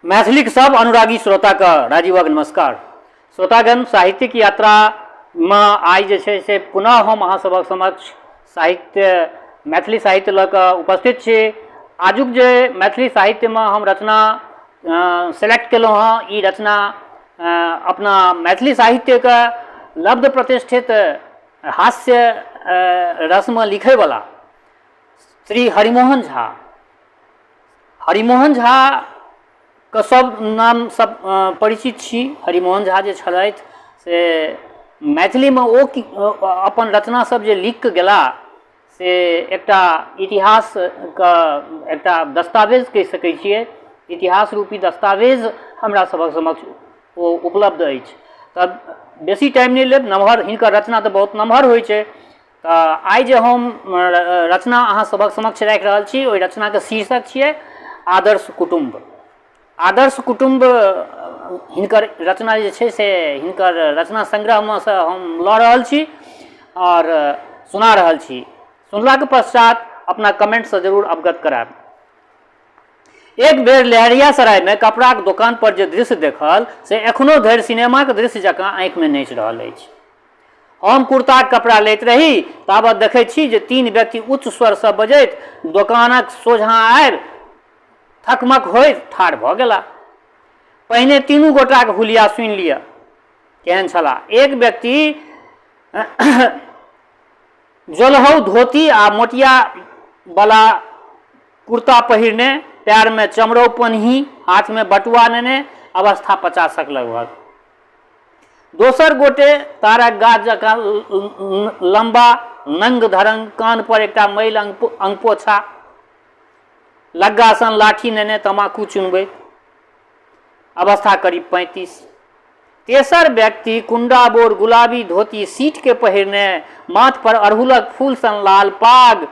मैथिलीक सब अनुरागी श्रोताके राजीवक नमस्कार। श्रोतागण, साहित्यिक यात्रामे आइ जे छै से पुनः हम अहाँ सभक समक्ष साहित्य मैथिली साहित्य लऽ कऽ उपस्थित छी। आजुक जे मैथिली साहित्यमे हम रचना सेलेक्ट केलहुँ हँ, ई रचना अपना मैथिली साहित्यके लब्ध प्रतिष्ठित हास्य रसमे लिखैवला श्री हरिमोहन झा। हरिमोहन झाके सब नाम सब परिचित छी। हरिमोहन झा जे छलथि से मैथिलीमे ओ अपन रचना सब जे लिखिकऽ गेला से एकटा इतिहासके एकटा दस्तावेज कहि सकै छियै। इतिहास रूपी दस्तावेज हमरा सभक समक्ष ओ उपलब्ध अछि। तऽ बेसी टाइम नहि लेब, नमहर हिनकर रचना तऽ बहुत नमहर होइ छै। तऽ आइ जे हम रचना अहाँ सभक समक्ष राखि रहल छी, ओहि रचनाके शीर्षक छियै आदर्श कुटुम्ब। आदर्श कुटुम्ब हिनकर रचना जे छै से हिनकर रचना संग्रहमे सँ हम लऽ रहल छी आओर सुना रहल छी। सुनलाके पश्चात अपना कमेन्टसँ जरूर अवगत करायब। एक बेर लहेरियासरायमे कपड़ाक दोकान पर जे दृश्य देखल से एखनो धरि सिनेमाक दृश्य जकाँ आँखिमे नाचि रहल अछि। हम कुर्ताक कपड़ा लैत रही, ताबत देखैत छी जे तीन व्यक्ति उच्च स्वरसँ बजैत दोकानक सोझाँ आबि थकमक होइत ठाढ़ भऽ गेला। पहिने तीनू गोटाक हुलिया सुनि लिअ केहन छला। एक व्यक्ति जोलहौ धोती आ मोटिया बला कुर्ता पहिरने, पैरमे चमरौ पनही, हाथमे बटुआ नेने, अवस्था 50क लगभग। दोसर गोटे तारक गाछ जकाँ लम्बा, नंग धरंग, कान पर एकटा मैल अंगपोछा, लग्गा सन लाठी नेने तमाकू चुनबैत, अवस्था करीब 35। तेसर व्यक्ति कुंडा बोर गुलाबी धोती सीट के पहिरने, माथ पर अड़हुलक फूल सन लाल पाग,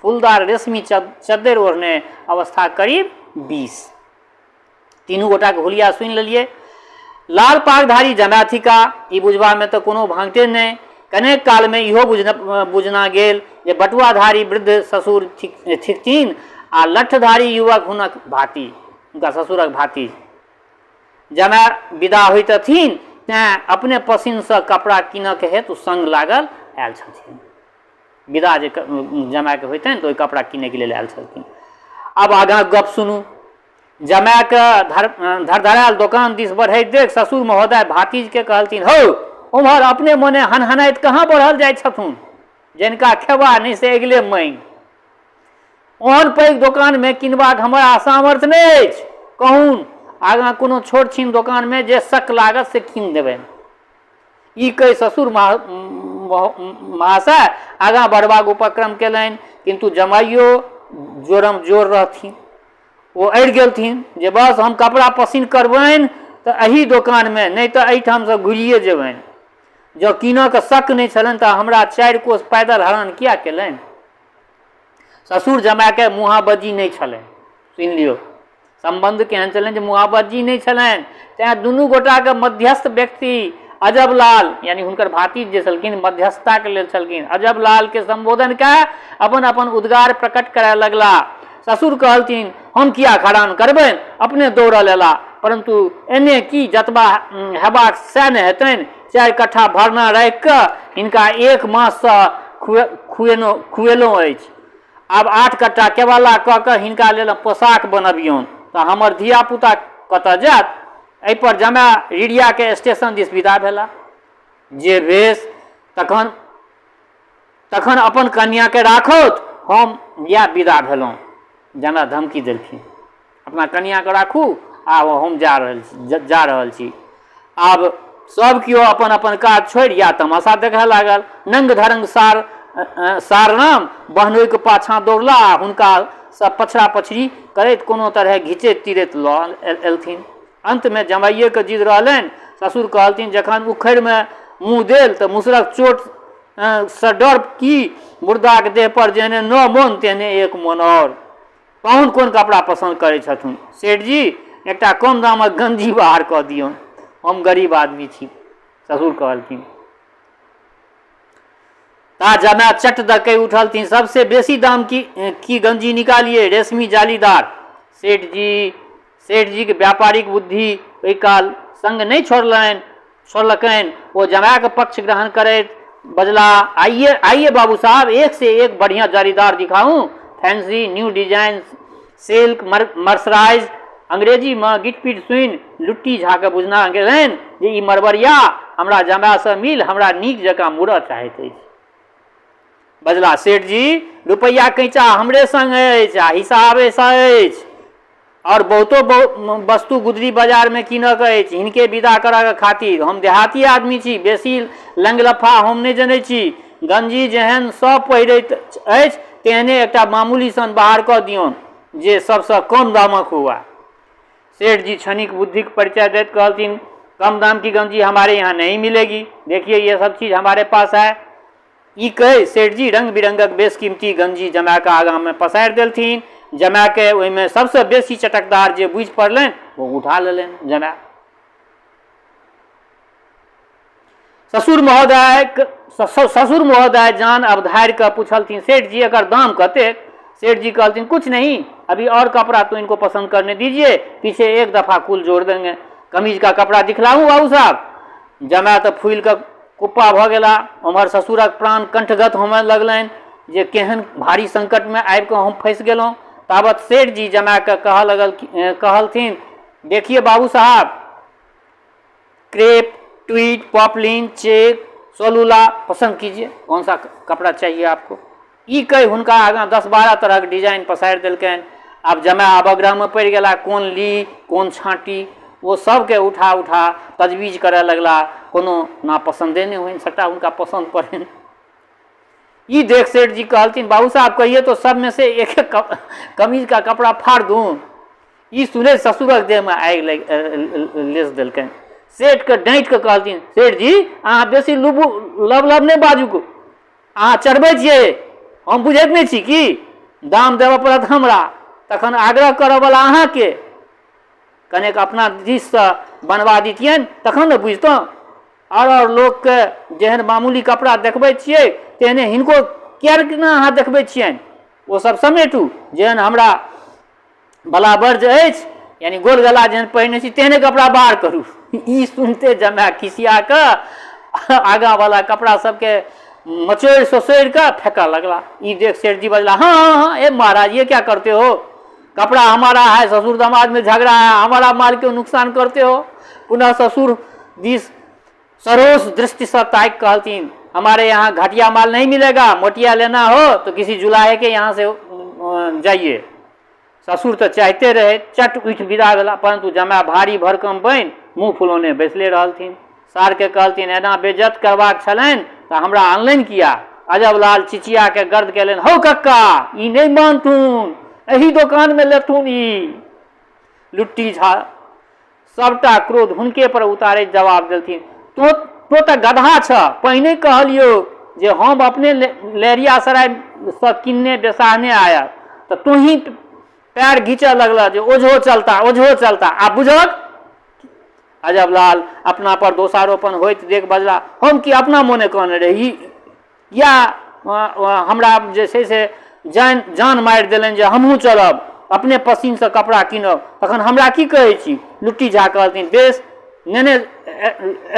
फूलदार रेशमी चद्दरि ओढ़ने, अवस्था करीब 20। तीनू गोटाके हुलिया सुनि लेलियै। लाल पागधारी जमाय थिका, ई बुझबामे तऽ कोनो भाङ्गटे नहि। कनेक कालमे इहो बुझना गेल जे बटुआधारी वृद्ध ससुर थिकथिन आ लठधारी युवक हुनक भातिज, हुनका ससुरक भातिज। जमाय विदा होइतथिन तेँ अपने पसिनसँ कपड़ा कीनऽके हेतु सङ्ग लागल आयल छथिन। विदा जे जमायके होइतनि तऽ ओहि कपड़ा कीनैके लेल आयल छलखिन। आब आगाँ गप सुनू। जमायके धरधरायल दोकान दिस बढ़ैत देख ससुर महोदय भातिजके कहलथिन, हौ, ओम्हर अपने मोने हनहनाइत कहाँ बढ़ल जाइ छथुन? जिनका खेबा नहि से अगिले माँगि। ओहन पैघ दोकानमे किनबाक हमरा सामर्थ्य नहि अछि। कहून, आगाँ कोनो छोट छिन दोकानमे जे शक लागत से कीन देबनि। ई कहि ससुर महाशय आगाँ बढ़बाक उपक्रम केलनि, किन्तु जमाइयो जोरम जोर रहथिन। ओ अड़ि गेलथिन जे बस हम कपड़ा पसिन करबनि तऽ एही दोकानमे, नहि तऽ एहिठामसँ घुरिए जेबनि। जँ कीनऽके शक नहि छलनि तऽ हमरा 4 कोस पैदल हरान किया केलनि? ससुर जमायके मुहाबज्जी नहि छलनि। सुनि लियौ, सम्बन्ध केहन छलनि जे मुहाबज्जी नहि छलनि। तेँ दुनू गोटाके मध्यस्थ व्यक्ति अजब लाल, यानी हुनकर भातिज जे छलखिन, मध्यस्थताके लेल छलखिन, अजब लालके सम्बोधन कए अपन अपन उद्गार प्रकट करय लगला। ससुर कहलथिन, हम किया खरान करबनि, अपने दौड़ल अयला, परन्तु एने की जतबा हेबाक सएह ने हेतनि। 4 कट्ठा भरना राखि कऽ हिनका 1 माससँ खुएलहुँ अछि। आब 8 कट्ठा केवाला कऽ कऽ हिनका लेल पोशाक बनबियौन तऽ हमर धिया-पुता कतऽ जायत? एहिपर जमाय रिरियाके स्टेशन दिस विदा भेला। जे भेस तखन तखन अपन कन्याके राखौत, हम इएह विदा भेलहुँ। जमाय धमकी देलखिन, अपना कन्याके राखू, आब हम जा रहल छी, जा रहल छी। आब सब केओ अपन अपन काज छोड़ि या तमाशा देखय लागल। नंग धरंग सार सारराम बहनोइके पाछाँ दौड़ला आ हुनका सब पछड़ा पछड़ी करैत कोनो तरहे घिचैत तीरैत लऽ एलथिन। अन्तमे जमाइएके जिद रहलनि। ससुर कहलथिन, जखन उखड़िमे मुँह देल तऽ मुसरक चोट सँ डर की? मुर्दाक देह पर जेहने 9 मोन तेहने 1 मोन आओर। पाहुन कोन कपड़ा पसन्द करै छथुन? सेठ जी, एकटा कम दामक गंजी बाहर कऽ दियौन, हम गरीब आदमी छी, ससुर कहलखिन। ता जमाय चट दऽ कहि उठलथिन, सबसे बेसी दाम की गंजी निकालिए, रेशमी जालीदार। सेठ जी सेठजीक व्यापारिक बुद्धि ओहि काल संग नहि छोड़लनि छोड़लकनि। ओ जमायक पक्ष ग्रहण करैत बजलाह, आइए आइए बाबू साहब, एक से एक बढ़िया जरीदार दिखाऊं, fancy new design silk mercerise. अंग्रेजीमे गिटपिट सुनि लुट्टी झाके बुझना गेलनि जे ई मरबरिया हमरा जमायसँ मिल हमरा नीक जकाँ मुड़ऽ चाहैत अछि। बजला, सेठ जी, रुपैआ कैंचा हमरे संग अछि आ हिसाबेसँ अछि आओर बहुतो वस्तु गुदरी बाजारमे कीनऽके अछि। हिनके विदा करऽके खातिर। हम देहाती आदमी छी, बेसी लंग-लफा हम नहि जनै छी। गंजी जेहन सब पहिरैत अछि तेहने एकटा मामूली सन बाहर कऽ दियौन जे सबसँ कम दामक हुए। सेठ जी क्षणिक बुद्धिक परिचय दैत कहलथिन, कम दाम की गंजी हमारे यहाँ नहीं मिलेगी, देखिए ये सब चीज हमारे पास है। ई कहि सेठजी रंग-बिरंगक बेशकीमती गंजी जमायक आगाँमे पसारि देलथिन। जमायकेँ ओहिमे सबसँ बेसी चटकदार जे बुझि पड़लनि ओ उठा लेलनि जमाय। ससुर महोदय ससुर महोदय जान अवधारि कऽ पुछलथिन, सेठ जी एकर दाम कतेक? सेठ जी कहलथिन, कुछ नहीं, अभी और कपड़ा तो इनको पसंद करने दीजिए, पीछे एक दफा कुल जोड़ देंगे। कमीज का कपड़ा दिखलाऊं बाबू साहब? जमाय तऽ फूलि कऽ कुप्पा भऽ गेला। ओम्हर ससुरक प्राण कंठगत होमय लगलनि जे केहन भारी संकटमे आबि कऽ हम फँसि गेलहुँ। तावत सेठ जी जमायके कहऽ लगल कहलथिन, देखिए बाबू साहब, क्रेप, ट्वीड, पॉपलिन, चेक, सोलुला पसंद कीजिए, कौन सा कपड़ा चाहिए आपको। ई कहि हुनका आगाँ 10-12 तरहक डिजाइन पसारि देलकनि। आब जमाय अवग्रहमे पड़ि गेला, कोन ली कोन छाँटी। ओ सभकेँ उठा उठा तजबीज करय लगला। कोनो नापसन्दे नहि होइन, सभटा हुनका पसन्द पड़नि। ई देख सेठ जी कहलथिन, बाबू साहब कहिए तो सब में से एक एक कमीज का कपड़ा फाड़ दूँ। ई सुनैत ससुरक देहमे आगि लागि लेस देलकनि। सेठके डाँटि कऽ कहलथिन, सेठ जी अहाँ बेसी लुबु लब लब नहि बाजू, अहाँ चढ़बै छियै हम बुझैत नहि छी की? दाम देबऽ पड़त हमरा, तखन आग्रह करऽवला अहाँके। कनेक अपना दिससँ बनवा दितियनि तखन ने बुझितहुँ। आओर आओर लोकके जेहन मामूली कपड़ा देखबै छियै तेहने हिनको किएक ने अहाँ देखबै छियनि? ओ सब समेटू, जेहन हमरा बलाबर्ज अछि यानी गोल गला जेहन पहिरने छी तेहने कपड़ा बाहर करू। ई सुनते जमाय खिसिया कऽ आगाँवला कपड़ा सबके मचोड़ि सोसोड़ि कऽ फेकऽ लगला। ई देख सेठजी बजला, हाँ हाँ हाँ, ए महाराज ये क्या करते हो, कपड़ा हमारा है, ससुर दामाद में झगड़ा है, हमारा माल क्यों नुकसान करते हो। पुनः ससुर दिस सरोष दृष्टिसँ ताकि कहलथिन, हमारे यहाँ घटिया माल नहीं मिलेगा, मोटिया लेना हो तो किसी जुलाहे के यहाँ से जाइए। ससुर तऽ चाहिते रहे, चट उठि विदा भेला, परंतु जमाय भारी भरकम बनि मुँह फुलौने बैसले रहलथिन। सारके कहलथिन, एना बेइज्जत करबाक छलनि तऽ हमरा अनलनि किया? अजब लाल चिचिया के गर्द केलनि, हौ कक्का, ई नहि मानथुन, एहि दोकानमे लेथुन ई। लुट्टी झा सभटा क्रोध हुनके पर उतारैत जवाब देलथिन, तों तों तऽ गदहा छह, पहिने कहलियौ जे हम अपने लहेरियासरायसँ किनने बेसाहने आयब तऽ तोँही पैर घीचऽ लगलह जे ओझो चलता ओझो चलता, आब बुझहक। अजब लाल अपना पर दोषारोपण होइत देख बजला, हम की अपना मोने कहने रही या हमरा जे छै से जान जान मारि देलनि जे हमहूँ चलब अपने पसीनसँ कपड़ा कीनब, तखन हमरा की कहै छी? लुट्टी झा कहलथिन, बेस नेने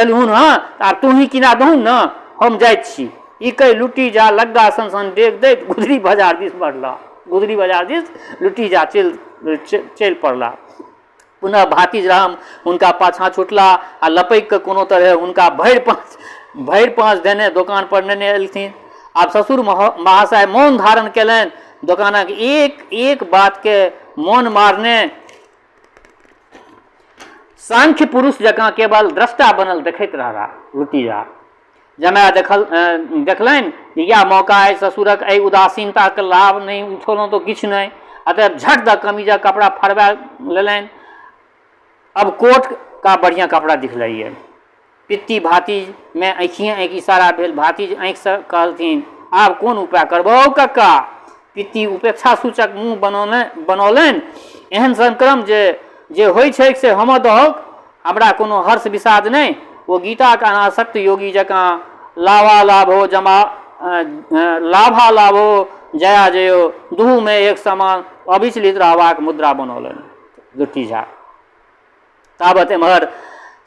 एलहुन हँ तऽ आब तोँही किना दहुन ने, हम जाइत छी। ई कहि लुट्टी झा लग्गा सन सन डेग दैत गुदरी बाजार दिस बढ़ला। गुदरी बाजार दिस लुट्टी झा चलि चलि पड़ला। पुनः भातिज राम हुनका पाछाँ छुटला आ लपकि कऽ कोनो तरहे हुनका भरि पाँच देने दोकान पर नेने एलथिन। आब ससुर महाशय मौन धारण केलनि। दोकानक एक एक बातके मोन मारने सांख्य पुरुष जकाँ केवल द्रष्टा बनल देखैत रहला लुट्टी झा। जमाय देखलनि जे इएह मौका अछि, ससुरक एहि उदासीनताक लाभ नहि उठौलहुँ तऽ किछु नहि। अतएव झट दऽ कमीजक कपड़ा फड़बा लेलनि। अब कोट का बढ़िआँ कपड़ा दिखलाइए। पित्ती भातिजमे आँखिए आँखि इशारा भेल। भातिज आँखिसँ कहलथिन, आब कोन उपाय करबौ कक्का? पित्ती उपेक्षा सूचक मुँह बनौलनि। एहन संक्रम जे जे होइ छैक से होमऽ दहक, हमरा कोनो हर्ष विषाद नहि। ओ गीताक अनासक्त योगी जकाँ लाभा लाभो जमा लाभा लाभो जया जयो दुहूमे एक समान अविचलित रहबाक मुद्रा बनौलनि। लुट्टी झा। ताबत एम्हर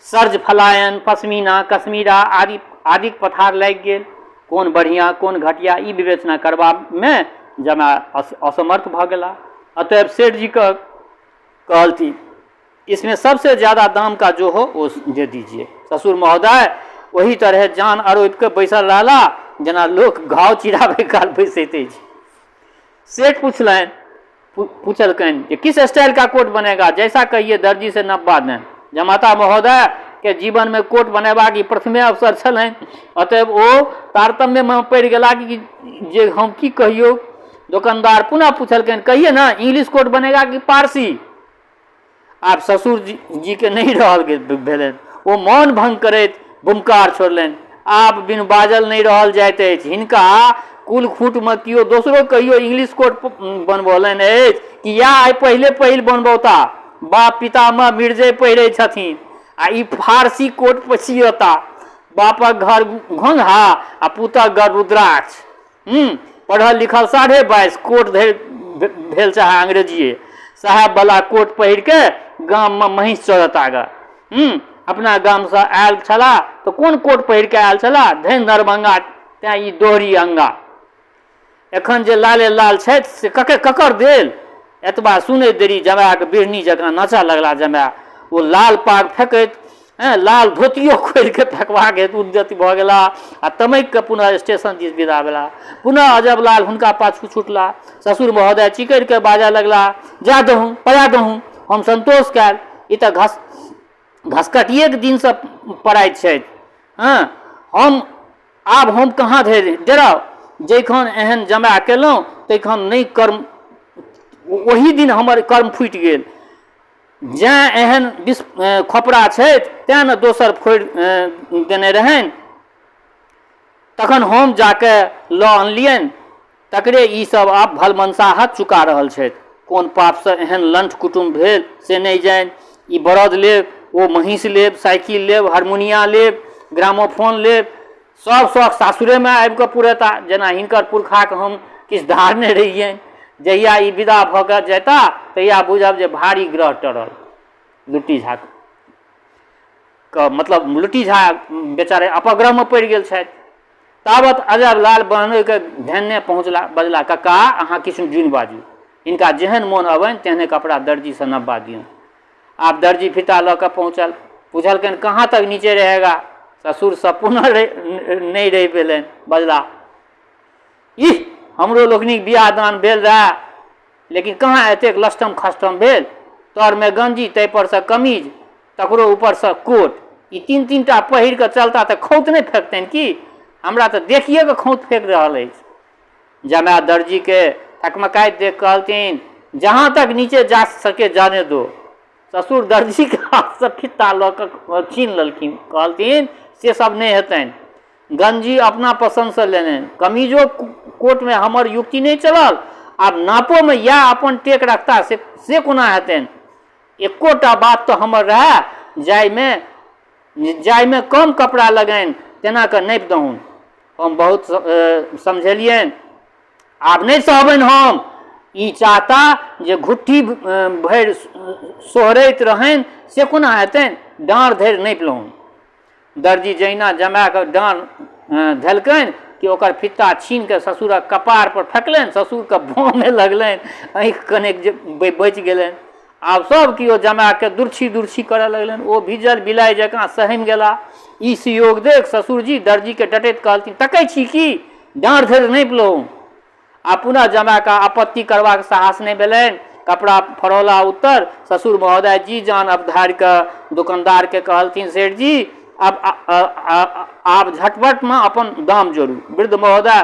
सर्ज फलायन, पश्मीना, कश्मीरा आदि आदिक पथार लागि गेल। कोन बढ़िआँ कोन घटिया ई विवेचना करबामे जमाय असमर्थ भऽ गेला। अतएव सेठजीके कहलथिन, इसमें सबसे ज़्यादा दाम का जो हो वो दे दीजिए। ससुर महोदय ओही तरहे जान अरोपि कऽ बैसल रहला जेना लोक घाव चिराबै काल बैसैत अछि। सेठ पुछलनि, पुछलकनि जे किस स्टाइल का कोट बनेगा, जैसा कहिए दर्जी से नपबा दें। जमाता महोदय के जीवन में कोट बनेबाक ई प्रथमे अवसर छलनि, अतएव ओ तारतम्यमे पड़ि गेला कि जे हम की कहियौ। दोकानदार पुनः पुछलकनि, कहिए ना, इंग्लिश कोट बनेगा कि पारसी? आब ससुर जीके नहि रहल भेलनि, ओ मौन भंग करैत बुमकार छोड़लनि, आब बिनु बाजल नहि रहल जाइत अछि। हिनका कुल खूटमे केओ दोसरो कहियो इंग्लिश कोट बनबौलनि अछि कि इएह आइ पहिले पहिल बनबौता? बाप पितामह मिर्जइ पहिरै छथिन आ ई फारसी कोट सियता। बापक घर घोंघा आ पुतक घर रुद्राक्ष। पढ़ल लिखल 22.5, कोट धरि भेल चाहे अंग्रेजिए। साहेबवला कोट पहिरके गाममे महीँस चरत आगे। अपना गामसँ आयल छलाह तऽ कोन कोट पहिरके आयल छलाह? धनि दरभंगा, तेँ ई दोहरी अंगा। एखन जे लाले लाल छथि से ककर ककर देल? एतबा सुनैत देरी जमायके बिढ़नी जकाँ नाचऽ लगला जमाय। ओ लाल पाग फेकैत, लाल धोतियो खोलिके फेकबाक हेतु उद्यत भऽ गेला आ तमकि कऽ पुनः स्टेशन दिस विदा भेला। पुनः अजब लाल हुनका पाछू छुटला। ससुर महोदय चिकरि कऽ बाजऽ लगला, जा दहूँ, पड़ा दहूँ, हम संतोष कयल। ई तऽ घसकटिएके दिनसँ पड़ाइत छथि। हँ, हम आब हम कहाँ धरि डेराउ? जैखन एहन जमाय केलहुँ तैखन नहि कर्म, ओही दिन हमर कर्म फूटि गेल। जैँ एहन विष खोपड़ा छथि तेँ ने दोसर फोड़ि देने रहनि। तखन हम जाके लऽ अनलियनि, तकरे ई सब आब भलमनसाहत चुका रहल छथि। कोन पापसँ एहन लण्ठ कुटुम्ब भेल से नहि जानि। ई बरद लेब, ओ महीँस लेब, साइकिल लेब, हारमोनिया लेब, ग्रामोफोन लेब, सब शौख सासुरेमे आबि कऽ पुरेता, जेना हिनकर पुरखाके हम किछु धारने रहियनि। जहिया ई विदा भऽ कऽ जेता तहिया बुझब जे भारी ग्रह टरल लुट्टी झाके। मतलब लुट्टी झा बेचारे अपग्रहमे पड़ि गेल छथि। तावत अजब लाल बहनोइके धेने पहुँचला, बजला, कक्का अहाँ किछु जुनि बाजू, हिनका जेहन मोन अबनि तेहने कपड़ा दर्जीसँ नपबा दियौन। आब दर्जी फीता लऽ कऽ पहुँचल, पुछलकनि, कहाँ तक नीचे रहेगा? ससुरसँ पुनः नहि रहि पेलनि, बजला, इह, हमरो लोकनिक बियाह दान भेल रहए, लेकिन कहाँ एतेक लष्टम खष्टम भेल। तरमे गंजी, ताहिपर सँ कमीज, तकरो ऊपरसँ कोट, ई तीन तीन टा पहिर कऽ चलता तऽ खौत नहि फेकतनि की? हमरा तऽ देखिए कऽ खौत फेक रहल अछि। जमाय दर्जीके थकमकाइत देख कहलथिन, जहाँ तक नीचे जा सके जाने दो। ससुर दर्जीके हाथसँ फित्ता लऽ कऽ छीन लेलखिन, कहलथिन, से सब नहि हेतनि। गंजी अपना पसन्दसँ लेलनि, कमीजो कोटमे हमर युक्ति नहि चलल, आब नापोमे इएह अपन टेक रखता से कोना हेतनि? एकोटा बात तऽ हमर रहए, जाहिमे कम कपड़ा लगनि तेना कऽ नापि दहुन। हम बहुत समझेलियनि, आब नहि सहबनि हम। ई चाहता जे घुट्ठी भरि सोहरैत रहनि से कोना हेतनि? डाँड़ धरि नापि लहुन। दर्जी जहिना जमायके डाँड़ धेलकनि कि ओकर फित्ता छीन कऽ ससुरक कपार पर फेकलनि। ससुरके बाँहमे लगलनि, आँखि कनेक जे बचि गेलनि। आब सब केओ जमायके दुर्छी दुर्छी करऽ लगलनि। ओ भीजल बिलाइ जकाँ सहमि गेला। ई सुयोग देख ससुरजी दर्जीके डटैत कहलथिन, तकै छी की? डाँड़ धरि नापि लहुँ। आ पुनः जमायके आपत्ति करबाक साहस नहि भेलनि। कपड़ा फड़ौला उत्तर ससुर महोदय जी जान अवधारि कऽ दोकानदारके कहलथिन, सेठ जी, आब झटपटमे अपन दाम जोड़ू। वृद्ध महोदय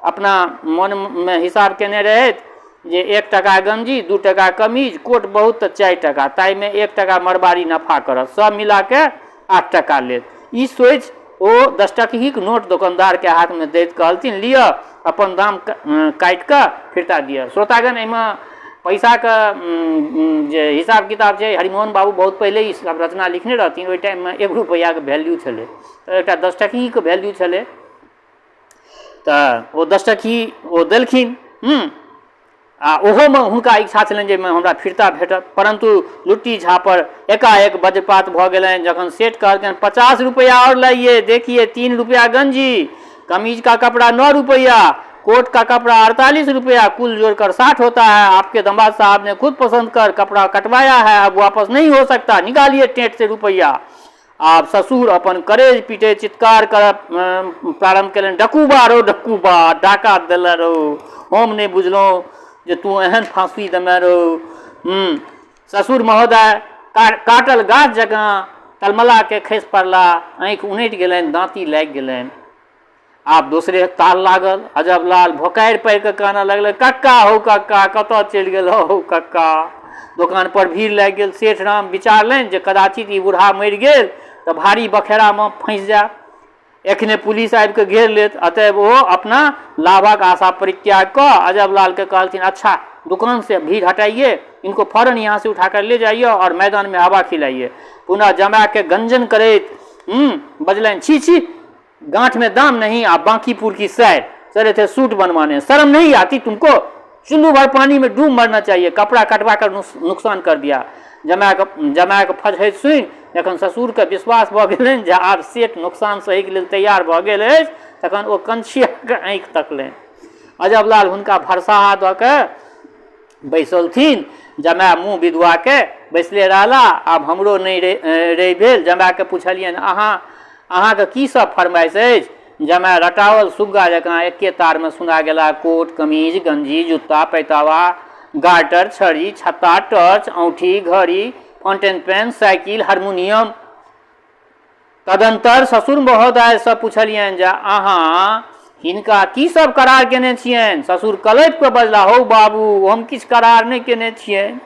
अपना मनमे हिसाब केने रहथि जे 1 टाका गंजी, 2 टाका कमीज, कोट बहुत तऽ 4 टाका, ताहिमे 1 टाका मरबारी नफा करत, सब मिलाके 8 टाका लेत। ई सोचि ओ 10 टकहीक नोट दोकानदारके हाथमे दैत कहलथिन, लिअ, अपन दाम काटि कऽ फिरता दिअ। श्रोतागण, एहिमे पैसाके जे हिसाब किताब छै, हरिमोहन बाबू बहुत पहिले ई सब रचना लिखने रहथिन। ओहि टाइममे 1 रुपैआके वैल्यू छलै, तऽ एकटा 10 टकहीके वैल्यू छलै, तऽ ओ 10 टकही ओ देलखिन। आ ओहोमे हुनका इच्छा छलनि जे एहिमे हमरा फिरता भेटत, परन्तु लुट्टी झा पर एकाएक वज्रपात भऽ गेलनि जखन सेठ कहलकनि, 50 रुपया और लाइए, देखिए 3 रुपया गंजी, कमीज का कपड़ा 9 रुपया, कोट का कपड़ा 48 रुपया, कुल जोड़कर 60 होता है। आपके दामाद साहब ने खुद पसंद कर कपड़ा कटवाया है, अब वापस नहीं हो सकता, निकालिए टेंट से रुपया। आब ससुर अपन करेज पीटे चित्कार करब प्रारम्भ केलनि, डकूबा रौ डकूबा, डाका देले रौ, हम नहि बुझलहुँ जे तू एहन फाँसी देमे रौ। ससुर महोदय काटल गाछ जकाँ तलमलाके खसि पड़ला, आँखि उनटि गेलनि, दाँती लागि गेलनि। आब दोसरे ताल लागल। अजब लाल भोकारि पारि कऽ कानऽ लगलै, कक्का हौ कक्का, कतऽ चलि गेल हौ कक्का। दोकान पर भीड़ लागि गेल। सेठ राम विचारलनि जे कदाचित ई बूढ़ा मरि गेल तऽ भारी बखेरामे फँसि जायब, एखने पुलिस आबि कऽ घेर लेत। अतएव ओ अपना लाभक आशा परित्याग कऽ अजब लालके कहलथिन, अच्छा दुकान से भीड़ हटाइए, इनको फौरन यहाँ से उठाकर ले जाइए और मैदान में हवा खिलाइए। पुनः जमाके गंजन करैत बजलनि, छी छी, गांठ में दाम नहीं आ बांकीपुर की सैर चले थे सूट बनवाने, शर्म नहीं आती तुमको, चुल्लू भर पानी में डूब मरना चाहिए, कपड़ा कटवा कर नुकसान कर दिया। जमायके फजहैत सुनि जखन ससुरके विश्वास भऽ गेलनि जे आब सेठ नुकसान सहैके लेल तैयार भऽ गेल अछि, तखन ओ कंछियाके आँखि तकलनि। अजब लाल हुनका भरसाहा दऽ कऽ बैसौलथिन। जमाय मुँह विधुआके बैसले रहला। आब हमरो नहि रहि भेल। जमायके पुछलियनि, अहाँके की सब फरमाइश अछि? जमाय रटाओल सुग्गा जकाँ एक्के तारमे सुना गेला, कोट, कमीज, गंजी, जुत्ता, पैतावा, गार्टर, छड़ी, छत्ता, टॉर्च, औंठी, घड़ी, फाउंटेन पेन, साइकिल, हारमोनियम। तदन्तर ससुर महोदयसँ पुछलियनि जे अहाँ हिनका की सब करार केने छियनि? ससुर कलपि कऽ बजला, हौ बाबू, हम किछु करार नहि केने छियनि।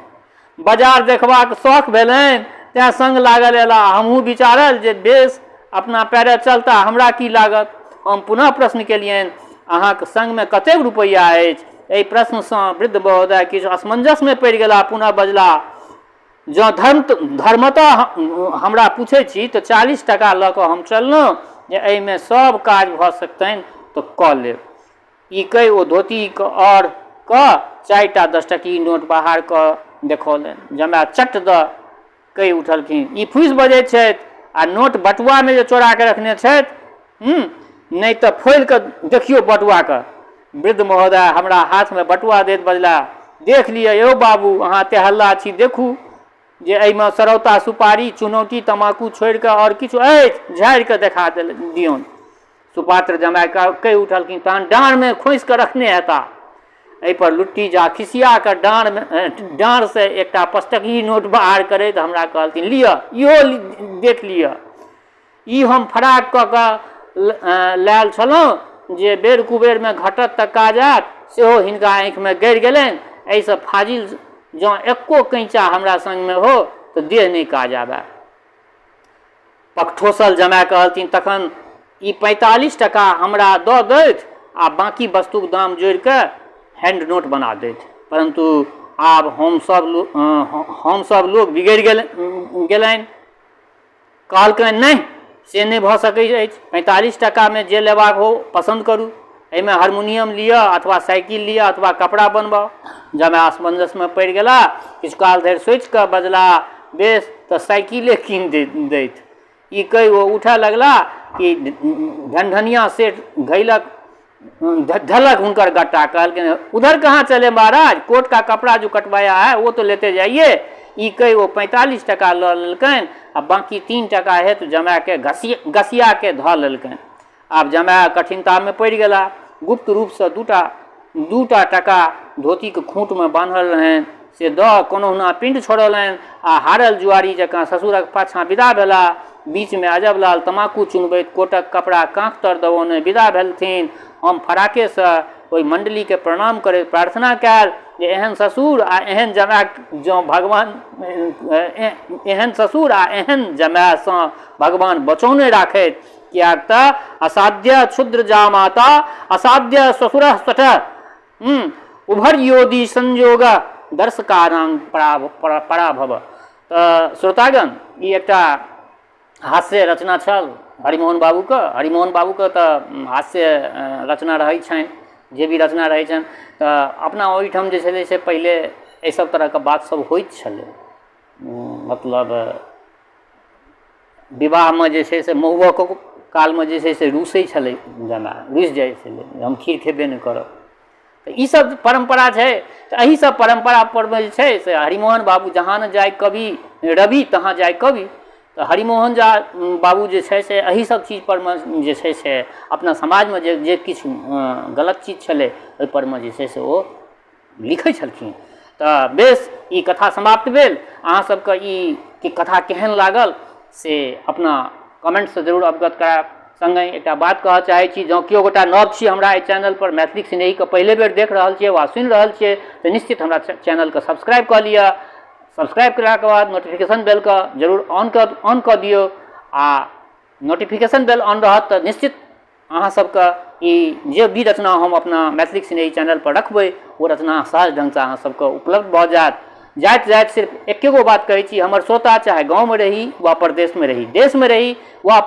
बाजार देखबाक शौख भेलनि तेँ संग लागल अयला। हमहूँ विचारल जे बेस अपना पैरे चलता, हमरा की लागत। हम पुनः प्रश्न केलियनि, अहाँक संगमे कतेक रुपैआ अछि? एहि प्रश्नसँ वृद्ध महोदय किछु असमंजसमे पड़ि गेलाह। पुनः बजलाह, जँ धर्मतः हमरा पूछै छी तऽ 40 टाका लऽ कऽ हम चललहुँ जे एहिमे सब काज भऽ सकतनि तऽ कऽ लेब। ई कहि ओ धोतीके आओर कऽ 4टा 10 टकी नोट बाहर कऽ देखौलनि। जमाय चट दऽ कहि उठलखिन, ई फूसि बजैत छथि आ नोट बटुआमे जे चोरा कऽ रखने छथि, नहि तऽ फोलि कऽ देखियौ बटुआके। वृद्ध महोदय हमरा हाथमे बटुआ दैत बजलाह, देख लिअ यौ बाबू, अहाँ तेहल्ला छी, देखू जे एहिमे सरौता, सुपारी, चुनौटी, तमाकू छोड़ि कऽ आओर किछु अछि, झाड़ि कऽ देखा दियौन। सुपात्र जमाय कहि उठलखिन, तहन डाँड़मे खोंसि कऽ रखने हेता। एहिपर लुट्टी झा खिसिया कऽ डाँड़सँ एकटा पचटकही नोट बाहर करैत हमरा कहलथिन, लिअ, इहो देख लिअ। ई हम फराक कऽ कऽ लायल छलहुँ जे बेर कुबेरमे घटत तऽ काज आयत, सेहो हिनका आँखिमे गड़ि गेलनि। एहिसँ फाजिल जँ एक्को कैँचा हमरा सङ्गमे हो तऽ देह नहि काज आबय। पकठोसल जमाय कहलथिन, तखन ई 45 टाका हमरा दऽ दैथ आ बाँकी वस्तुक दाम जोड़ि कऽ हैंड नोट बना दैथ। परन्तु आब हमसभ लोक बिगड़ि गेलनि। कहलकनि, नहि, से नहि भऽ सकैत अछि। 45 टाकामे जे लेबाक हो पसन्द करू। एहिमे हारमोनियम लिअ अथवा साइकिल लिअ अथवा कपड़ा बनबाउ। जमाय असमंजसमे पड़ि गेलाह। किछु काल धरि सोचि कऽ बजलाह, बेस, तऽ साइकिले कीनि दैथ। ई कहि ओ उठय लगलाह कि ढनढनिया सेठ घैलक धलक हुनकर गट्टा। कहलखिन, उधर कहाँ चले महाराज, कोट का कपड़ा जो कटवाया है वो तो लेते जाइए। ई कहि ओ 45 टाका लऽ लेलकनि आ बाँकी 3 टाका हेतु जमायके गसियाके धऽ लेलकनि। आब जमाय कठिनतामे पड़ि गेला। गुप्त रूपसँ दूटा टाका धोतीक खूँटमे बान्हल रहनि से दऽ कोनहुना पिण्ड छोड़ौलनि आ हारल जुआरी जकाँ ससुरक पाछाँ विदा भेला। बीचमे अजबलाल तमाकू चुनबैत कोटक कपड़ा काँख तर दबौने विदा भेलथिन। हम फराकेसँ ओहि मण्डलीकेँ प्रणाम करैत प्रार्थना कयल जे एहन ससुर आ एहन जमाय जँ भगवान एहन ससुर आ एहन जमायसँ भगवान बचौने राखथि, किएक तऽ असाध्य क्षुद्र जामाता असाध्य ससुर स्वतः उभर्योदि संयोग दर्शकानां पराभव। तऽ श्रोतागण, ई एकटा हास्य रचना छल हरिमोहन बाबूके। हरिमोहन बाबूके तऽ हास्य रचना रहै छनि। जे भी रचना रहै छनि तऽ अपना ओहिठाम जे छलै से पहिले एहिसब तरहके बात सब होइत छलै। मतलब विवाहमे जे छै से महुअक कालमे जे छै से रूसै छलै जमाए, रूसि जाइ छलै जे हम खीर खेबे नहि करब। तऽ ईसब परम्परा छै। तऽ एहि सब परम्परा परमे जे छै से हरिमोहन बाबू जहाँ ने जाय कवि रवि तहाँ जाय कवि। तऽ हरिमोहन झा बाबू जे छै से एहि सब चीज परमे जे छै से अपना समाजमे जे जे किछु गलत चीज छलै ओहि परमे जे छै से ओ लिखै छलखिन। तऽ बेस, ई कथा समाप्त भेल। अहाँ सबके ई कथा केहन लागल से अपना कमेन्टसँ जरूर अवगत करायब। सङ्गहि एकटा बात कहऽ चाहै छी, जँ केओ गोटा नव छी हमरा एहि चैनलपर, मैथिलीक स्नेहीके पहिले बेर देख रहल छियै वा सुनि रहल छियै, तऽ निश्चित हमरा चैनलके सब्सक्राइब कऽ लिअ। सब्सक्राइब केलाके बाद नोटिफिकेशन बेलके जरूर ऑन कऽ दियौ, आ नोटिफिकेशन बेल ऑन रहत तऽ निश्चित अहाँ सबके ई जे भी रचना हम अपना मैथिलीक स्नेही चैनलपर रखबै, ओ रचना सहज ढङ्गसँ अहाँ सबके उपलब्ध भऽ जायत। जाइत जाइत सिर्फ एके गो बात कहै छी, हमर श्रोता चाहे गाँवमे रही वा परदेशमे रही, देशमे रही वा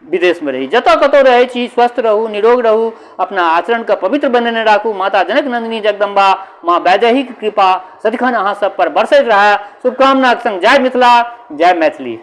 विदेशमे रही, जतऽ कतहु रहै छी, स्वस्थ रहू, निरोग रहू, अपना आचरणके पवित्र बनेने राखू। माता जनक नन्दिनी जगदम्बा माँ वैदेहीके कृपा सदिखन अहाँ सब पर बरसैत रहए, शुभकामनाक सङ्ग जय मिथिला, जय मैथिली।